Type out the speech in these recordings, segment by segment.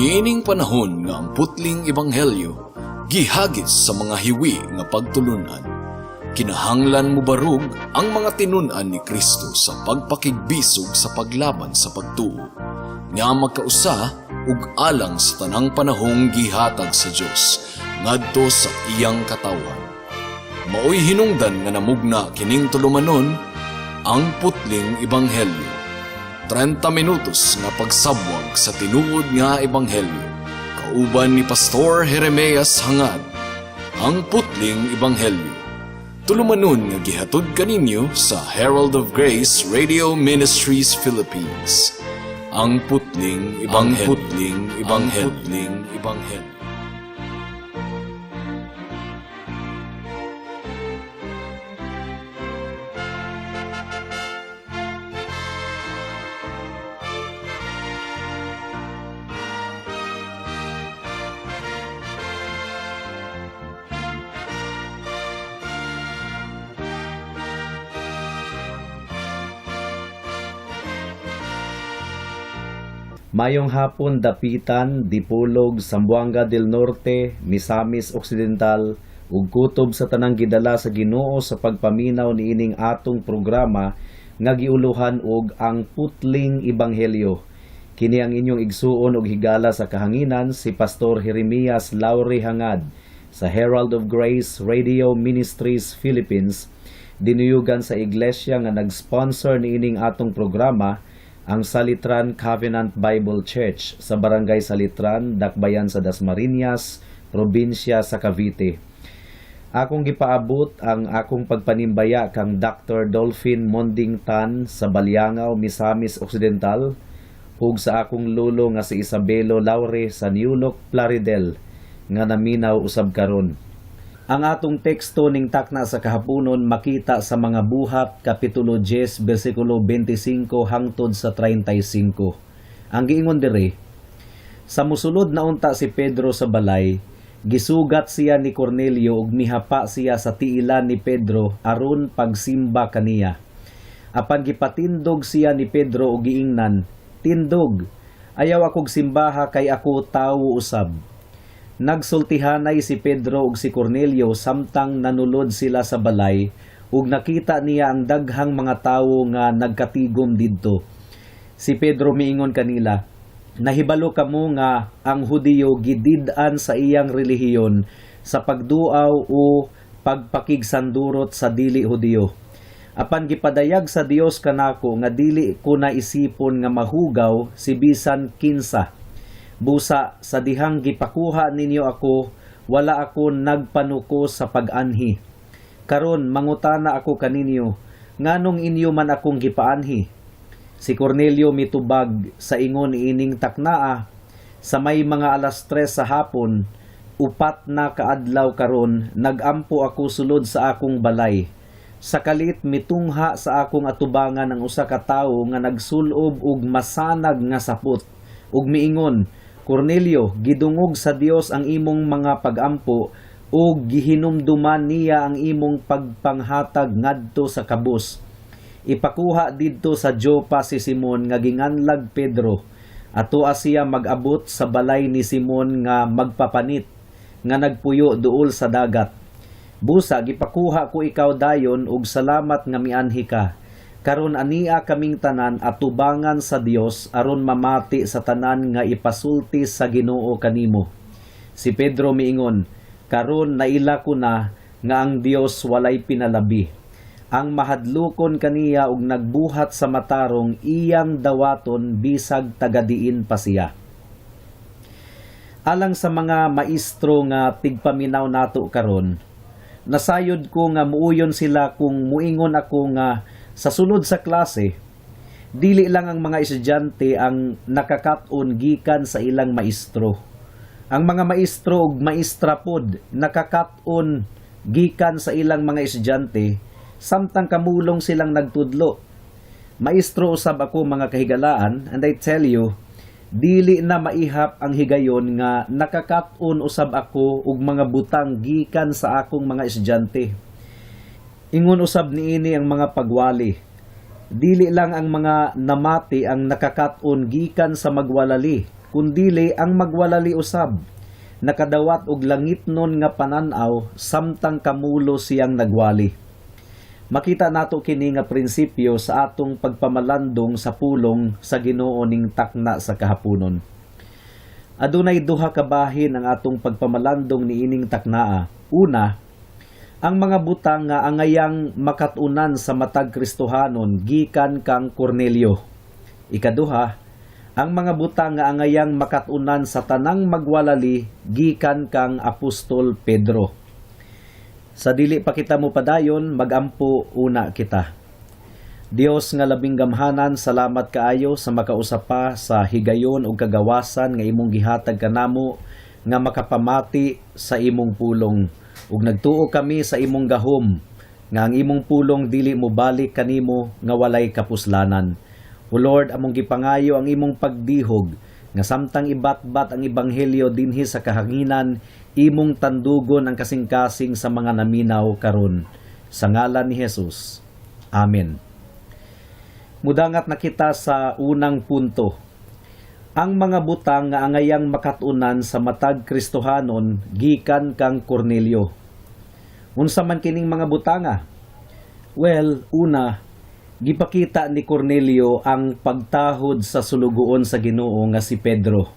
Niining panahon nga ang putling ebanghelyo gihagis sa mga hiwi nga pagtulunan, kinahanglan mobarog ang mga tinun-an ni Kristo sa pagpakigbisog sa paglaban sa pagtuo nga magkausa ug alang sa tanang panahong gihatag sa Dios ngadto sa iyang katawhan. Maoy hinungdan nga namugna kining tulumanon, Ang Putling Ebanghelyo. 30 minutos nga pagsabwag sa tinuod nga ebanghelyo. Kauban ni Pastor Jeremias Hangad. Ang Putling Ebanghelyo. Tulumanon nga gihatod kaninyo sa Herald of Grace Radio Ministries Philippines. Ang Putling Ebanghelyo. Ang Putling Ebanghelyo. Ang Putling Ebanghelyo. Mayong hapon, Dapitan, Dipolog, Zamboanga del Norte, Misamis Occidental ug kutob sa tanang gidala sa Ginoo sa pagpaminaw niining atong programa nga giuluhan og Ang Putling Ebanghelyo. Kini ang inyong igsuon og higala sa kahanginan, si Pastor Jeremias Laure Hangad sa Herald of Grace Radio Ministries Philippines, dinuyugan sa iglesia nga nag-sponsor niining atong programa, ang Salitran Covenant Bible Church sa Barangay Salitran, Dakbayan sa Dasmariñas, probinsya sa Cavite. Akong gipaabot ang akong pagpanimbaya kang Dr. Dolphin Monding Tan sa Baliangao, Misamis Occidental, ug sa akong lolo nga si Isabelo Laure sa Newlock, Plaridel, nga naminaw usab karon. Ang atong teksto ning takna sa kahaponon makita sa Mga Buhat kapitulo 10 bersikulo 25 hangtod sa 35. Ang giingon diri, sa musulod na unta si Pedro sa balay, gisugat siya ni Cornelio ug mihapa siya sa tiilan ni Pedro aron pagsimba kaniya. Apan gipatindog siya ni Pedro ug giingnan, "Tindog, ayaw akog simbaha kay ako tawo usab." Nagsultihanay si Pedro ug si Cornelio samtang nanulod sila sa balay ug nakita niya ang daghang mga tawo nga nagkatigom didto. Si Pedro miingon kanila, "Nahibalo kamo nga ang Hudiyo gidid-an sa iyang relihiyon sa pagduaw o pagpakigsandurot sa dili Hudiyo. Apan gipadayag sa Dios kanako nga dili ko na isipon nga mahugaw si bisan kinsa. Busa sa dihang gipakuha ninyo ako, wala ako nagpanuko sa pag-anhi. Karon mangutana ako kaninyo, nganong inyo man akong gipaanhi?" Si Cornelio mitubag sa ingon ining taknaa, "Sa may mga 3:00 sa hapon, 4 na kaadlaw karon, nagampo ako sulod sa akong balay. Sa kalit mitungha sa akong atubangan ang usa ka tawo nga nagsulob og masanag nga sapot ug miingon, 'Cornelio, gidungog sa Dios ang imong mga pagampo ug gihinumduman niya ang imong pagpanghatag ngadto sa kabus. Ipakuha didto sa Jopa si Simon nga ginganlag Pedro. Atoa siya mag-abot sa balay ni Simon nga magpapanit nga nagpuyo duol sa dagat.' Busa gipakuha ko ikaw dayon ug salamat nga mianhi ka. Karon ania kaming tanan atubangan sa Dios aron mamati sa tanan nga ipasulti sa Ginoo kanimo." Si Pedro miingon, "Karon naila ko na nga ang Dios walay pinalabi. Ang mahadlukon kaniya ug nagbuhat sa matarong iyang dawaton bisag tagadiin pa siya." Alang sa mga maestro nga tigpaminaw nato karon, nasayod ko nga muuyon sila kung muingon ako nga sa sulod sa klase, dili lang ang mga estudyante ang nakakat-on gikan sa ilang maestro. Ang mga maestro ug maestra pod nakakat-on gikan sa ilang mga estudyante samtang kamulong silang nagtudlo. Maestro usab ako, mga kahigalaan, and I tell you, dili na maihap ang higayon nga nakakat-on usab ako og mga butang gikan sa akong mga estudyante. Ingon usab niini ang mga pagwali. Dili lang ang mga namati ang nakakat-on gikan sa magwalali, kundili ang magwalali usab nakadawat og langitnon nga panan-aw samtang kamulo siyang nagwali. Makita nato kini nga prinsipyo sa atong pagpamalandong sa pulong sa Ginoo ning takna sa kahaponon. Adunay duha ka bahin ang atong pagpamalandong niining taknaa. Una, ang mga butang nga angayang makat-unan sa matag Kristohanon gikan kang Cornelio. Ikaduha, ang mga butang nga angayang makat-unan sa tanang magwalali gikan kang Apostol Pedro. Sa dili pa kita mo padayon, magampo una kita. Dios nga labing gamhanan, salamat kaayo sa makausap pa sa higayon ug kagawasan nga imong gihatag kanamo nga makapamati sa imong pulong. Ug nagtuo kami sa imong gahom nga ang imong pulong dili mo balik kanimo nga walay kapuslanan. O Lord, among gipangayo ang imong pagdihog nga samtang ibatbat ang ebanghelyo dinhi sa kahanginan, imong tandugon ang kasing-kasing sa mga naminaw karon. Sa ngalan ni Jesus. Amen. Mudangat na kita sa unang punto. Ang mga butang nga angayang makatunan sa matag Kristohanon gikan kang Cornelio. Unsa man kining mga butanga? Well, una, gipakita ni Cornelio ang pagtahod sa sulugoon sa Ginoo nga si Pedro.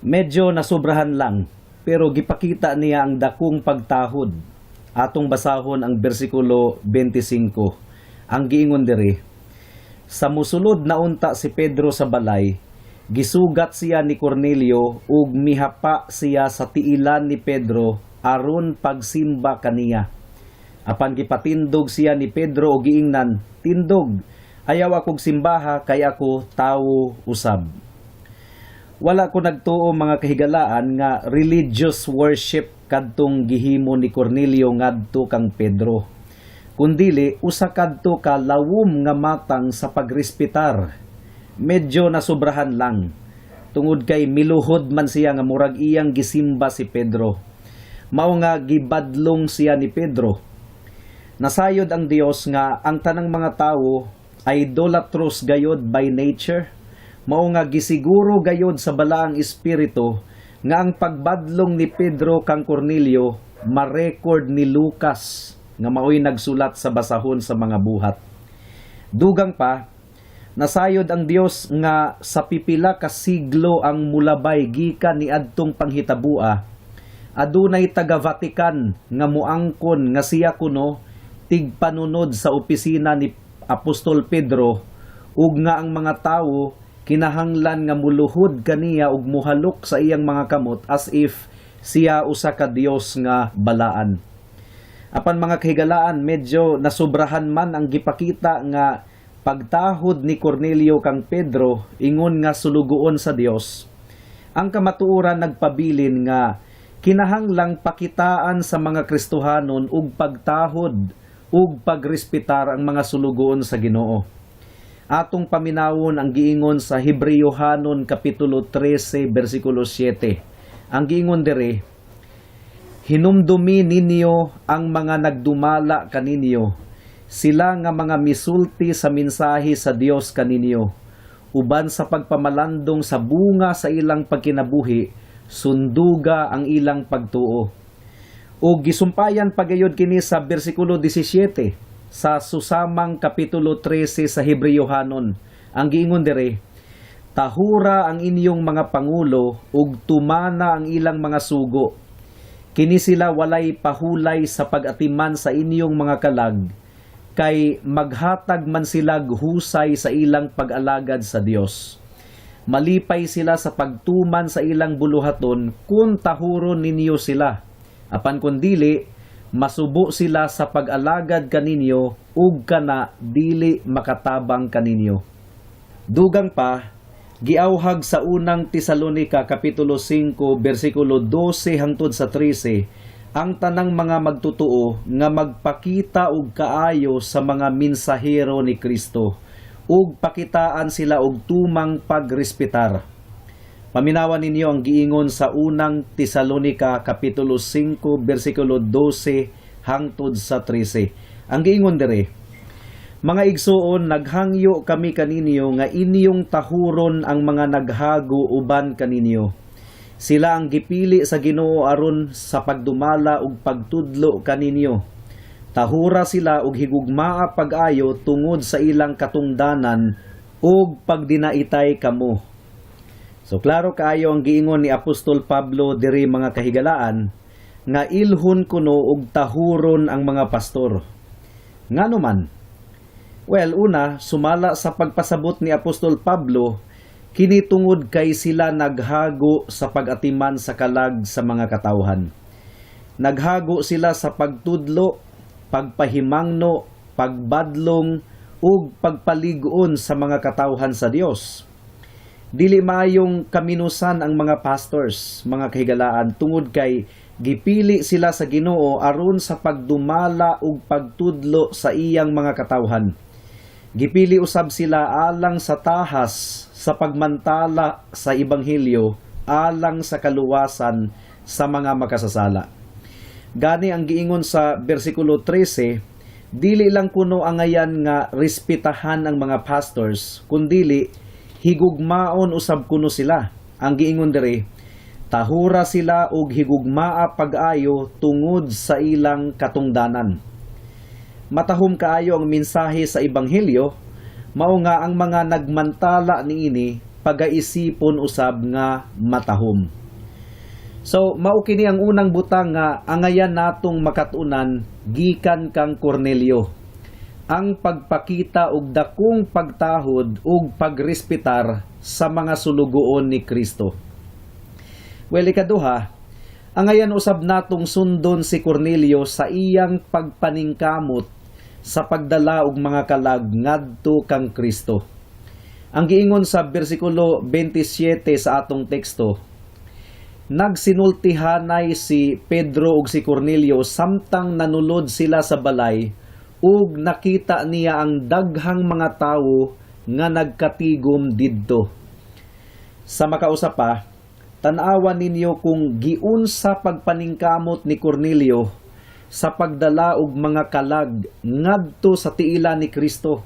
Medyo nasobrahan lang, pero gipakita niya ang dakong pagtahod. Atong basahon ang bersikulo 25. Ang giingon diri, "Sa musulod na unta si Pedro sa balay, gisugat siya ni Cornelio ug mihapa siya sa tiilan ni Pedro aron pagsimba kaniya. Apan gipatindog siya ni Pedro og giingnan, 'Tindog, ayaw akog simbaha kay ako tawo usab.'" Wala ko nagtuo, mga kahigalaan, nga religious worship kadtong gihimo ni Cornelio ngadto kang Pedro. Kundili usa kadto ka lawom nga matang sa pagrespetar. Medyo nasobrahan lang. Tungod kay miluhod man siya nga murag iyang gisimba si Pedro. Mao nga gibadlong siya ni Pedro. Nasayod ang Dios nga ang tanang mga tawo idolatrous gayod by nature. Mao nga gisiguro gayod sa balaang espiritu nga ang pagbadlong ni Pedro kang Cornelio ma-record ni Lucas nga maoy nagsulat sa basahon sa mga Buhat. Dugang pa, nasayod ang Dios nga sa pipila ka siglo ang mulabay gikan niadtong panghitabua, adunay taga Vatican nga muangkon nga siya kuno tigpanunod sa opisina ni Apostol Pedro ug nga ang mga tawo kinahanglan nga muluhod kaniya ug muhalok sa iyang mga kamot as if siya usa ka Dios nga balaan. Apan, mga kahigalaan, medyo nasobrahan man ang gipakita nga pagtahod ni Cornelio kang Pedro ingon nga sulugoon sa Dios. Ang kamatuoran nagpabilin nga kinahanglang pakitaan sa mga Kristohanon og pagtahod ug pagrespetar ang mga sulugoon sa Ginoo. Atong paminawon ang giingon sa Hebreohanon kapitulo 13 bersikulo 7. Ang giingon diri, "Hinumdumi ninyo ang mga nagdumala kaninyo, sila nga mga misulti sa mensahe sa Dios kaninyo. Uban sa pagpamalandong sa bunga sa ilang pagkinabuhi, sunduga ang ilang pagtuo." O gisumpayan pagayod kini sa bersikulo 17 sa susamang kapitulo 13 sa Hebreohanon. Ang giingon diri, "Tahura ang inyong mga pangulo ug tumana ang ilang mga sugo. Kini sila walay pahulay sa pag-atiman sa inyong mga kalag, kay maghatag man sila husay sa ilang pag-alagad sa Dios. Malipay sila sa pagtuman sa ilang buluhaton kung tahuron ninyo sila. Apan kung dili, masubo sila sa pag-alagad kaninyo ug kana dili makatabang kaninyo." Dugang pa, giawhag sa Unang Tesalonika kapitulo 5 bersikulo 12 hangtod sa 13 ang tanang mga magtotoo nga magpakita og kaayo sa mga mensahero ni Kristo ug pakitaan sila og tumang pagrespetar. Paminawan ninyo ang giingon sa Unang Tesalonika kapitulo 5 bersikulo 12 hangtod sa 13. Ang giingon diri, Mga igsuon, naghangyo kami kaninyo nga inyong tahuron ang mga naghago uban kaninyo. Sila ang gipili sa Ginoo aron sa pagdumala ug pagtudlo kaninyo. Tahura sila og higugmaa pag-ayo tungod sa ilang katungdanan ug pagdinaitay kamo. So klaro kaayo ang giingon ni Apostol Pablo diri, mga kahigalaan, nga ilhon kuno og tahuron ang mga pastor. Ngano man? Well, una, sumala sa pagpasabot ni Apostol Pablo, kini tungod kay sila naghago sa pag-atiman sa kalag sa mga katawhan. Naghago sila sa pagtudlo, pagpahimangno, pagbadlong, ug pagpalig-on sa mga katawhan sa Dios. Dili maayong kaminusan ang mga pastors, mga kahigalaan, tungod kay gipili sila sa Ginoo aron sa pagdumala ug pagtudlo sa iyang mga katawhan. Gipili usab sila alang sa tahas sa pagmantala sa ebanghelyo alang sa kaluwasan sa mga makasasala. Gani ang giingon sa bersikulo 13, dili lang kuno angayan nga respetahan ang mga pastors, kundili higugmaon usab kuno sila. Ang giingon diri, tahura sila og higugmaa pag-ayo tungod sa ilang katungdanan. Matahom kaayo ang mensahe sa ebanghelyo, mao nga ang mga nagmantala niini pagaisipon usab nga matahom. So, mao kini ang unang butang nga angayan natong makatunan gikan kang Cornelio. Ang pagpakita og dakong pagtahod ug pagrespetar sa mga sulugoon ni Kristo. Well, ikaduha, angayan usab natong sundon si Cornelio sa iyang pagpaningkamot sa pagdala og mga kalag ngadto kang Kristo. Ang giingon sa bersikulo 27 sa atong teksto, nagsinultihanay si Pedro ug si Cornelio samtang nanulod sila sa balay ug nakita niya ang daghang mga tawo nga nagkatigom didto. Sa makausa pa, tan-awa ninyo kung giunsa pagpaningkamot ni Cornelio sa pagdala og mga kalag ngadto sa tiila ni Kristo.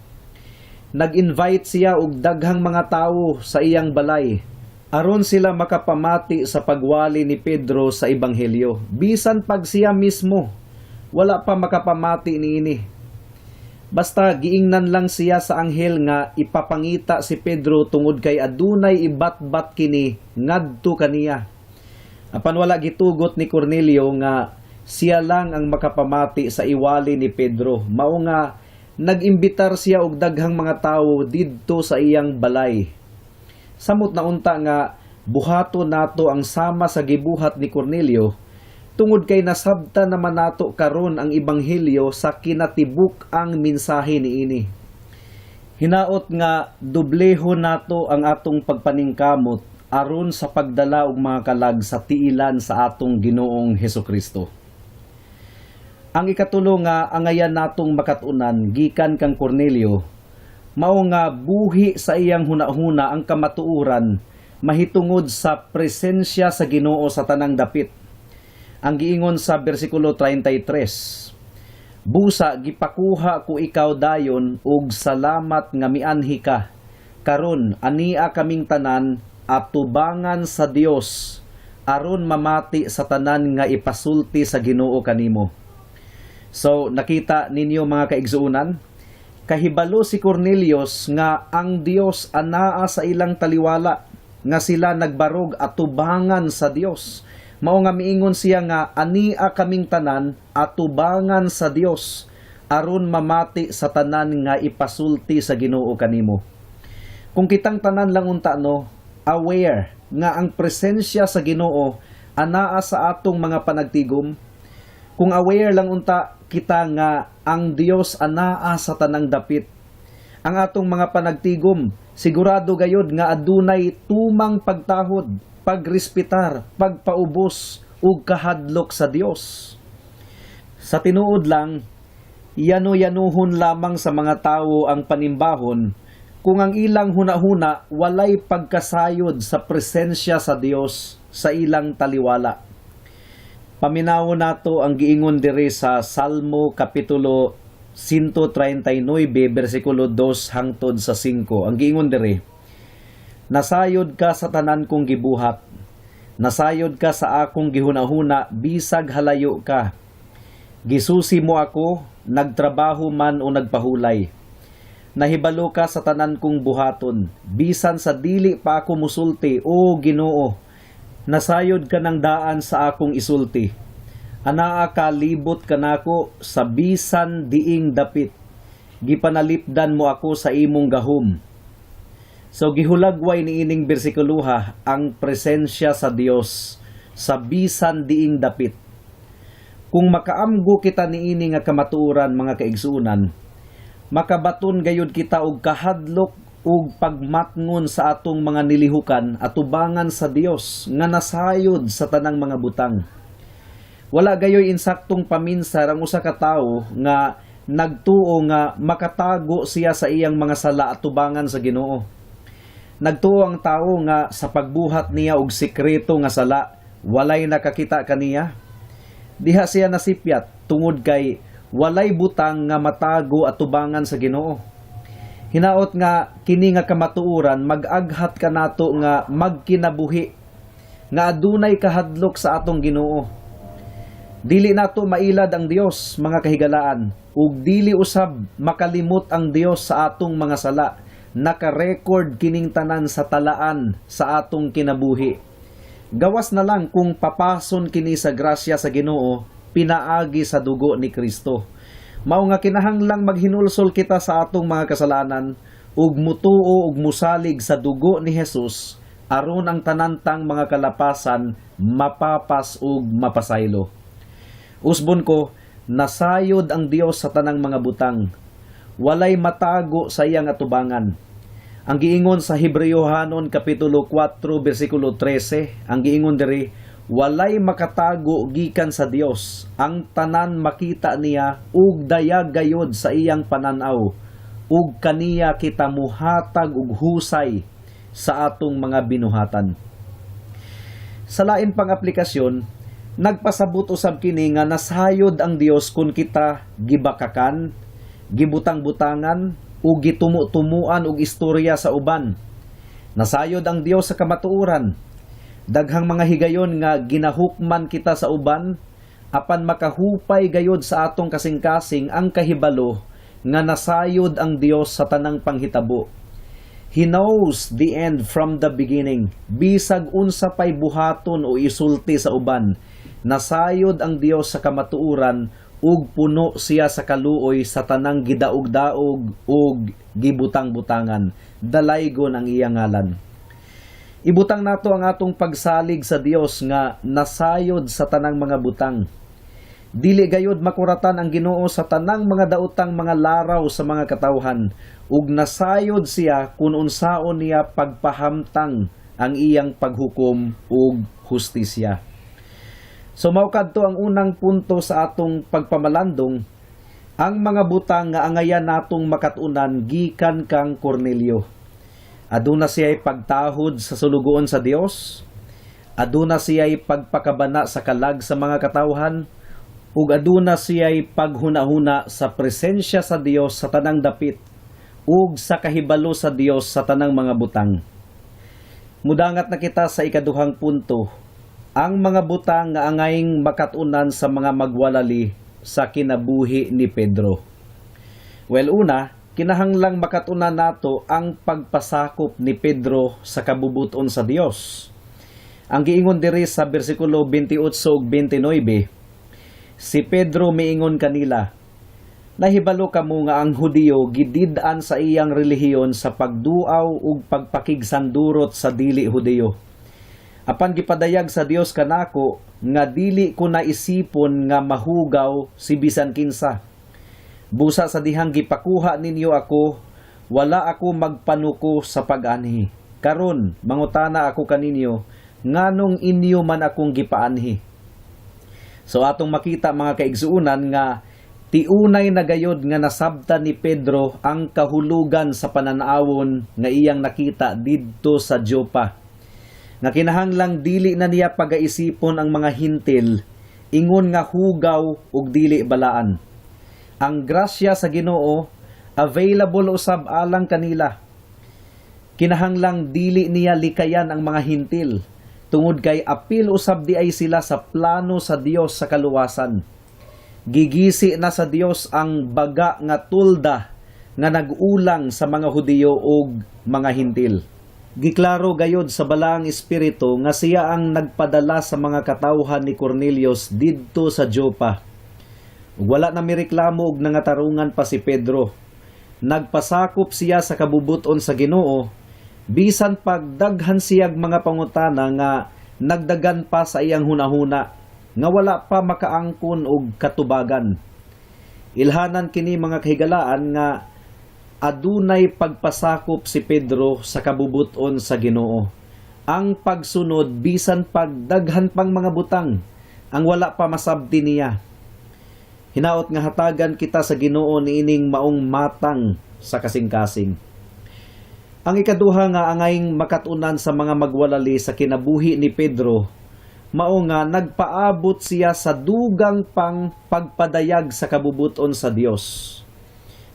Nag-invite siya og daghang mga tawo sa iyang balay aron sila makapamati sa pagwali ni Pedro sa ebanghelyo. Bisan pag siya mismo wala pa makapamati niini. Basta giingnan lang siya sa anghel nga ipapangita si Pedro tungod kay adunay ibatbat kini ngadto kaniya. Apan wala gitugot ni Cornelio nga siya lang ang makapamati sa iwali ni Pedro. Mao nga nag-imbitar siya og daghang mga tawo didto sa iyang balay. Samot na unta nga buhato nato ang sama sa gibuhat ni Cornelio tungod kay nasabtan naman nato karon ang ebanghelyo sa kinatibuk-ang mensahe niini. Hinaot nga dobleho nato ang atong pagpaningkamot aron sa pagdala og mga kalag sa tiilan sa atong Ginoong Hesukristo. Ang ikatulo nga angayan natong makatunan gikan kang Cornelio, mao nga buhi sa iyang hunahuna ang kamatuoran mahitungod sa presensya sa Ginoo sa tanang dapit. Ang giingon sa bersikulo 33, "Busa gipakuha ko ikaw dayon ug salamat nga mianhi ka. Karon ania kaming tanan atubangan sa Dios aron mamati sa tanan nga ipasulti sa Ginoo kanimo." So nakita ninyo, mga kaigsuonan, kahibalo si Cornelius nga ang Dios anaa sa ilang taliwala, nga sila nagbarog atubangan sa Dios. Mao nga miingon siya nga ania kaming tanan atubangan sa Dios aron mamati sa tanan nga ipasulti sa Ginoo kanimo. Kung kitang tanan lang unta, no, aware nga ang presensya sa Ginoo anaa sa atong mga panagtigom, kung aware lang unta kita nga ang Dios anaa sa tanang dapit, ang atong mga panagtigom sigurado gayod nga adunay tumang pagtahod, pagrespetar, pagpaubos ug kahadlok sa Dios. Sa tinuod lang, yano-yanuhon lamang sa mga tawo ang panimbahon kung ang ilang hunahuna walay pagkasayod sa presensya sa Dios sa ilang taliwala. Paminawon nato ang giingon diri sa Salmo kapitulo 139 bersikulo 2 hangtod sa 5. Ang giingon diri, "Nasayod ka sa tanan kong gibuhat. Nasayod ka sa akong gihunahuna bisag halayo ka. Gisusi mo ako, nagtrabaho man o nagpahulay. Nahibalo ka sa tanan kong buhaton, bisan sa dili pa ako musulti, o Ginoo. Nasayod ka ng daan sa akong isulti. Anaa ka, libot kanako sa bisan diing dapit. Gipanalipdan mo ako sa imong gahom." So gihulagway niining bersikuloha ang presensya sa Dios sa bisan diing dapit. Kung makaamgo kita niini nga kamatuoran, mga kaigsuonan, makabaton gayud kita og kahadlok ug pagmatngon sa atong mga nilihukan atubangan sa Dios nga nasayod sa tanang mga butang. Wala gayoy insaktong paminsar ang usa ka tawo nga nagtuo nga makatago siya sa iyang mga sala atubangan sa Ginoo. Nagtuo ang tawo nga sa pagbuhat niya og sekreto nga sala, walay nakakita kaniya. Diha siya nasipyat tungod kay walay butang nga matago atubangan sa Ginoo. Hinaot nga kini nga kamatuoran mag-aghat kanato nga magkinabuhi nga adunay kahadlok sa atong Ginoo. Dili nato mailad ang Dios, mga kahigalaan, ug dili usab makalimot ang Dios sa atong mga sala. Naka-record kining tanan sa talaan sa atong kinabuhi. Gawas na lang kung papason kini sa grasya sa Ginoo pinaagi sa dugo ni Kristo. Mao nga kinahanglang maghinulsol kita sa atong mga kasalanan ug mutuo ug musalig sa dugo ni Jesus aron ang tanantang mga kalapasan mapapas ug mapasaylo. Usbon ko, nasayod ang Dios sa tanang mga butang. Walay matago sa iyang atubangan. Ang giingon sa Hebreohanon kapitulo 4 bersikulo 13, ang giingon diri, "Walay makatago gikan sa Dios. Ang tanan makita niya ug dayag gayod sa iyang pananaw. Ug kaniya kita muhatag og husay sa atong mga binuhatan." Sa lain pang aplikasyon, nagpasabot usab kini nga nasayod ang Dios kung kita gibakakan, gibutang-butangan o gitumo-tumuan og istorya sa uban. Nasayod ang Dios sa kamatuoran. Daghang mga higayon nga ginahukman kita sa uban, apan makahupay gayod sa atong kasing-kasing ang kahibalo nga nasayod ang Dios sa tanang panghitabo. He knows the end from the beginning. Bisag unsa pay buhaton o isulti sa uban, nasayod ang Dios sa kamatuoran ug puno siya sa kaluoy sa tanang gidaog-daog ug gibutang-butangan. Dalaygon ang iyang ngalan. Ibutang nato ang atong pagsalig sa Dios nga nasayod sa tanang mga butang. Dili gayod makuratan ang Ginoo sa tanang mga daotang mga laraw sa mga katawhan ug nasayod siya kung unsaon niya pagpahamtang ang iyang paghukom ug hustisya. So mao kadto ang unang punto sa atong pagpamalandong, ang mga butang nga angayan natong makat-unan gikan kang Cornelio. Aduna siya'y pagtahod sa sulugoon sa Dios, aduna siya'y pagpakabana sa kalag sa mga katawhan, ug aduna siya'y paghunahuna sa presensya sa Dios sa tanang dapit ug sa kahibalo sa Dios sa tanang mga butang. Mudangat na kita sa ikaduhang punto, ang mga butang nga angayng makat-unan sa mga magwalali sa kinabuhi ni Pedro. Well, una, kinahanglang makat-unan nato ang pagpasakop ni Pedro sa kabubuton sa Dios. Ang giingon diri sa bersikulo 28 ug 29, si Pedro miingon kanila, "Nahibalo kamo nga ang Hudiyo gidid-an sa iyang relihiyon sa pagduaw ug pagpakigsandurot sa dili Hudiyo. Apan gipadayag sa Dios kanako nga dili ko na isipon nga mahugaw si bisan kinsa. Busa sa dihang gipakuha ninyo ako, wala ako magpanuko sa pag-anhi. Karon, mangutana ako kaninyo, nganong inyo man akong gipaanhi?" So atong makita, mga kaigsuonan, nga tiunay na gayod nga nasabtan ni Pedro ang kahulugan sa pananawon nga iyang nakita didto sa Jopa. Nga kinahanglang dili na niya pagaisipon ang mga Hintil ingon nga hugaw ug dili balaan. Ang grasya sa Ginoo available usab alang kanila. Kinahanglang dili niya likayan ang mga Hintil tungod kay apil usab di ay sila sa plano sa Dios sa kaluwasan. Gigisi na sa Dios ang baga nga tulda nga nag-ulang sa mga Hudiyo ug mga Hintil. Giklaro gayod sa Balaang Espiritu nga siya ang nagpadala sa mga katawhan ni Cornelius didto sa Joppa. Ug wala na mireklamo og nangatarungan pa si Pedro. Nagpasakop siya sa kabubuton sa Ginoo bisan pagdaghan siyag mga pangutana nga nagdagan pa sa iyang hunahuna nga wala pa makaangkon og katubagan. Ilhanan kini, mga kahigalaan, nga adunay pagpasakop si Pedro sa kabubuton sa Ginoo. Ang pagsunod bisan pagdaghan pang mga butang ang wala pa masabti niya. Hinaot nga hatagan kita sa Ginoo niining maong matang sa kasing-kasing. Ang ikaduha nga angayng makatunan sa mga magwalali sa kinabuhi ni Pedro, mao nga nagpaabot siya sa dugang pang pagpadayag sa kabubuton sa Dios.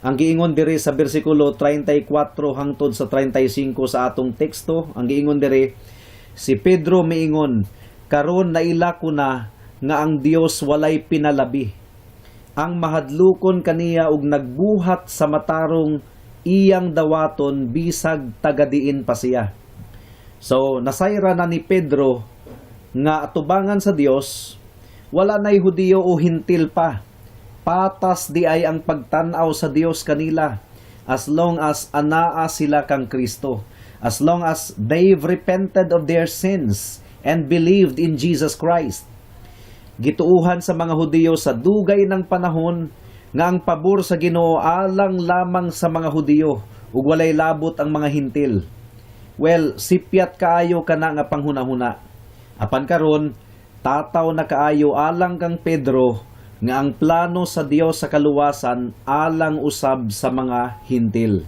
Ang giingon diri sa bersikulo 34 hangtod sa 35 sa atong teksto, ang giingon diri, si Pedro miingon, "Karon naila ko na nga ang Dios walay pinalabi. Ang mahadlukon kaniya og nagbuhat sa matarong iyang dawaton bisag tagadiin pa siya." So, nasayra na ni Pedro nga atubangan sa Dios, wala na'y Hudiyo o Hintil pa. Patas di ay ang pagtan-aw sa Dios kanila as long as anaa sila kang Kristo. As long as they've repented of their sins and believed in Jesus Christ. Gituuhan sa mga Hudiyo sa dugay ng panahon nga ang pabor sa Ginoo alang lamang sa mga Hudiyo ug walay labot ang mga Hintil. Well, sipyat kaayo kana nga panghunahuna. Apan karon, tataw na kaayo alang kang Pedro nga ang plano sa Dios sa kaluwasan alang usab sa mga Hintil.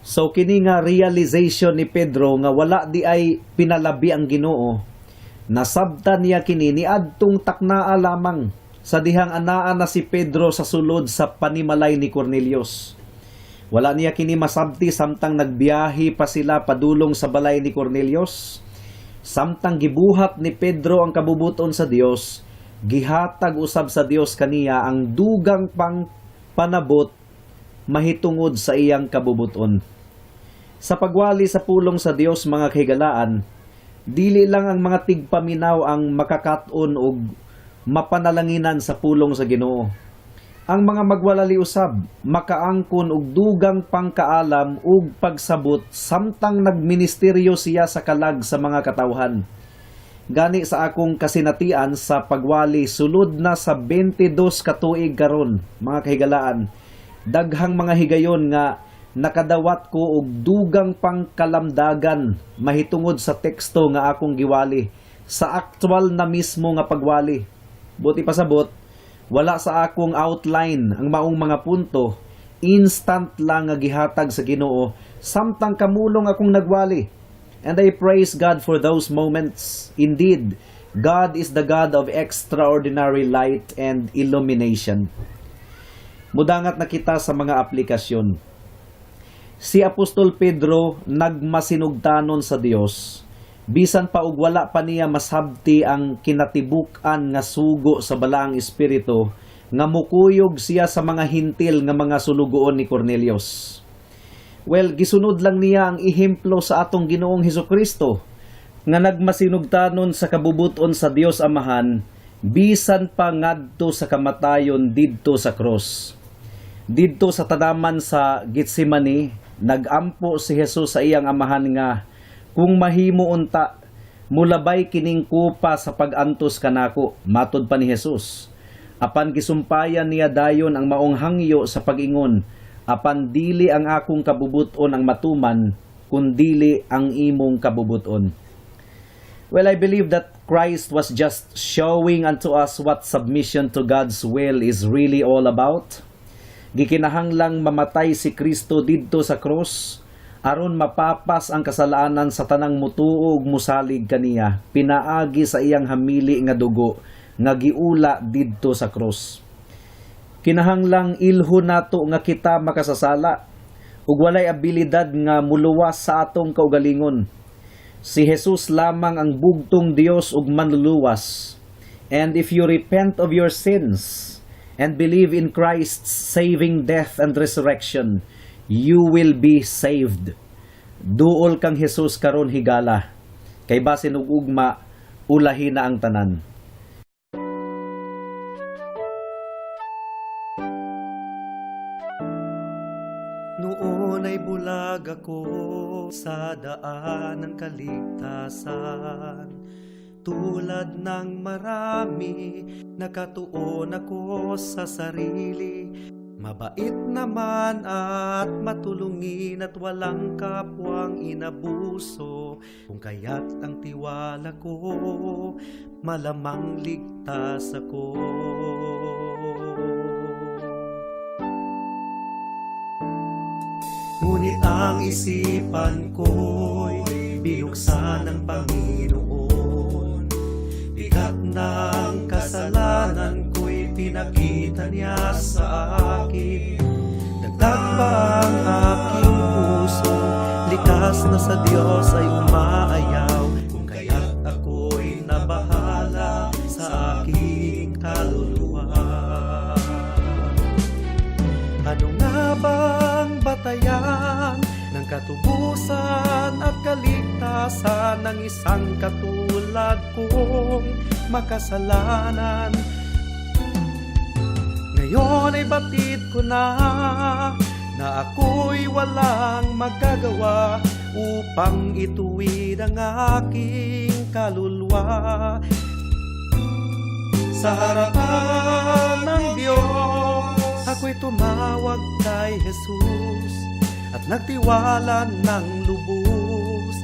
So kini nga realization ni Pedro nga wala di ay pinalabi ang Ginoo, nasabtan niya kini niadtong taknaa lamang sa dihang anaa na si Pedro sa sulod sa panimalay ni Cornelius. Wala niya kini masabti samtang nagbiyahe pa sila padulong sa balay ni Cornelius. Samtang gibuhat ni Pedro ang kabubuton sa Dios, gihatag usab sa Dios kaniya ang dugang pang panabot mahitungod sa iyang kabubuton. Sa pagwali sa pulong sa Dios, mga kahigalaan, dili lang ang mga tigpaminaw ang makakaton og mapanalanginan sa pulong sa Ginoo. Ang mga magwalali usab makaangkon og dugang pangkaalam ug pagsabot samtang nagministeryo siya sa kalag sa mga katawhan. Gani sa akong kasinatian sa pagwali sulod na sa 22 ka tuig karon, mga kahigalaan, daghang mga higayon nga nakadawat ko og dugang pangkalamdagan mahitungod sa teksto nga akong giwali sa aktual na mismo nga pagwali. Buot ipasabot, wala sa akong outline ang maong mga punto, instant lang nga gihatag sa Ginoo samtang kamulong akong nagwali. And I praise God for those moments. Indeed, God is the God of extraordinary light and illumination. Mudangat na kita sa mga aplikasyon. Si Apostol Pedro nagmasinugtanon sa Dios bisan pa og wala pa niya masabti ang kinatibuk-an nga sugo sa Balaang Espiritu nga mukuyog siya sa mga Hintil nga mga sulugoon ni Cornelius. Well, gisunod lang niya ang ehemplo sa atong Ginoong Hesukristo nga nagmasinugtanon sa kabubuton sa Dios Amahan bisan pa ngadto sa kamatayon didto sa cross. Didto sa tadaman sa Getsemani, nagampo si Jesus sa iyang Amahan nga kung mahimo unta, mulabay kining kupa sa pag-antos kanako, matod pa ni Jesus. Apan gisumpayan niya dayon ang maong hangyo sa pag-ingon, "Apan dili ang akong kabubuton ang matuman, kundili ang imong kabubuton." Well, I believe that Christ was just showing unto us what submission to God's will is really all about. Gikinahanglang mamatay si Kristo didto sa cross aron mapapas ang kasalanan sa tanang mutuo ug musalig kaniya pinaagi sa iyang hamili nga dugo nga giula didto sa cross. Kinahanglang ilhon nato nga kita makasasala ug walay abilidad nga muluwas sa atong kaugalingon. Si Jesus lamang ang bugtong Dios ug manluluwas. And if you repent of your sins and believe in Christ's saving death and resurrection, you will be saved. Duol kang Jesus karon higala. Kay basin ug ugma, ulahi na ang tanan. Noon ay bulag ako sa daan ng kaligtasan. Tulad ng marami, nakatuon ako sa sarili. Mabait naman at matulungin at walang kapwang inabuso. Kung kaya't ang tiwala ko, malamang ligtas ako. Ngunit ang isipan ko'y binuksan ng Panginoon. Bigat ng kasalanan ko'y pinakita niya sa akin. Dagdag pa ang aking puso, likas na sa Diyos ay umaayaw. Kung kaya't ako'y nabahala sa aking kaluluwa. Ano nga bang batayan ng katubusan at kaligtasan ng isang katulad kong makasalanan? Ngayon ay batid ko na na ako'y walang magagawa upang ituwid ang aking kaluluwa. Sa harapan ng Diyos, ako'y tumawag kay Jesus at nagtiwala ng lubos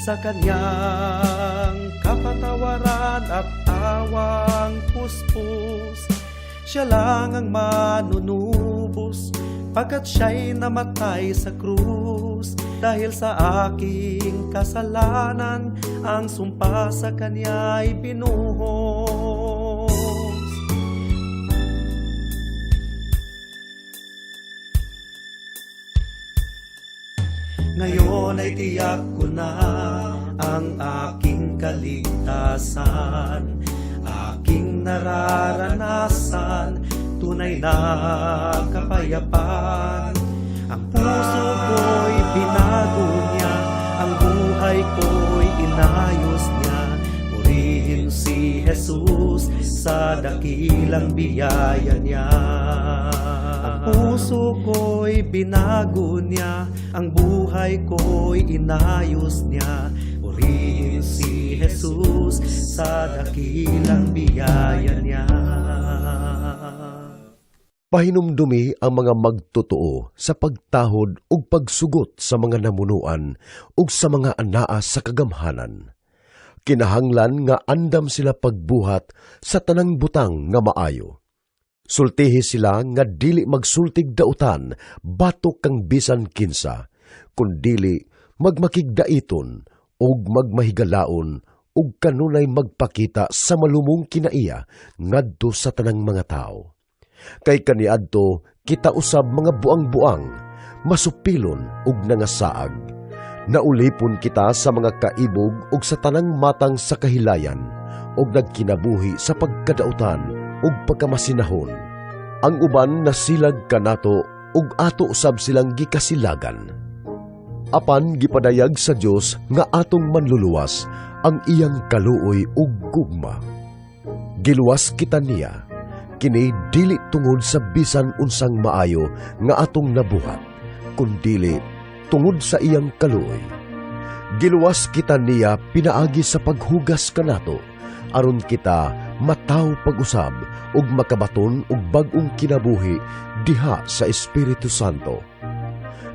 sa kanyang kapatawaran at awang puspos. Siya lang ang manunubos pagkat siya'y namatay sa krus. Dahil sa aking kasalanan, ang sumpa sa kanya'y binuhos. Ngayon ay tiyak ko na ang aking kaligtasan, aking nararanasan, tunay na kapayapaan. Ang puso ko'y binago niya, ang buhay ko'y inayos niya. Purihin si Jesus sa dakilang biyaya niya. Ang puso ko'y binago niya, ang buhay ko'y inayos niya. Purihin si Jesus sa dakilang biyaya niya. Pahinumdumi ang mga magtotoo sa pagtahod ug pagsugot sa mga namunuan ug sa mga anaa sa kagamhanan. Kinahanglan nga andam sila pagbuhat sa tanang butang nga maayo. Sultihi sila nga dili magsultig dautan batok kang bisan kinsa, kundili magmakigdaiton ug magmahigalaon ug kanunay magpakita sa malumong kinaiya ngadto sa tanang mga tawo. Kay kaniadto kita usab mga buang-buang, masupilon ug nangasaag. Naulipon kita sa mga kaibog ug sa tanang matang sa kahilayan, ug nagkinabuhi sa pagkadautan ug pagkamasinahon. Ang uban nasilag kanato ug ato usab silang gikasilagan. Apan gipadayag sa Dios nga atong manluluwas ang iyang kaluoy ug gugma. Giluwas kita niya, kini dili tungod sa bisan unsang maayo nga atong nabuhat, kundili tungod sa iyang kaluoy. Giluwas kita niya pinaagi sa paghugas kanato, aron kita mataw pag-usab ug makabaton og bag-ong kinabuhi diha sa Espiritu Santo.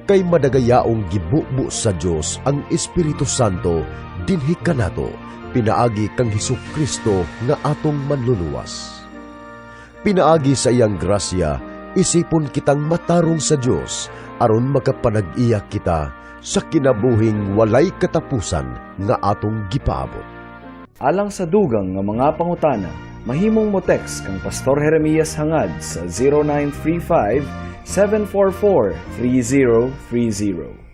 Kay madagayaong gibubo sa Dios ang Espiritu Santo dinhi kanato pinaagi kang Hesus Kristo nga atong manluluwas. Pinaagi sa iyang grasya, isipon kitang matarong sa Dios aron makapanag-iya kita sa kinabuhing walay katapusan nga atong gipaabot. Alang sa dugang nga mga pangutana, Mahimong mo text kang Pastor Jeremias Hangad sa 0935 744 3030.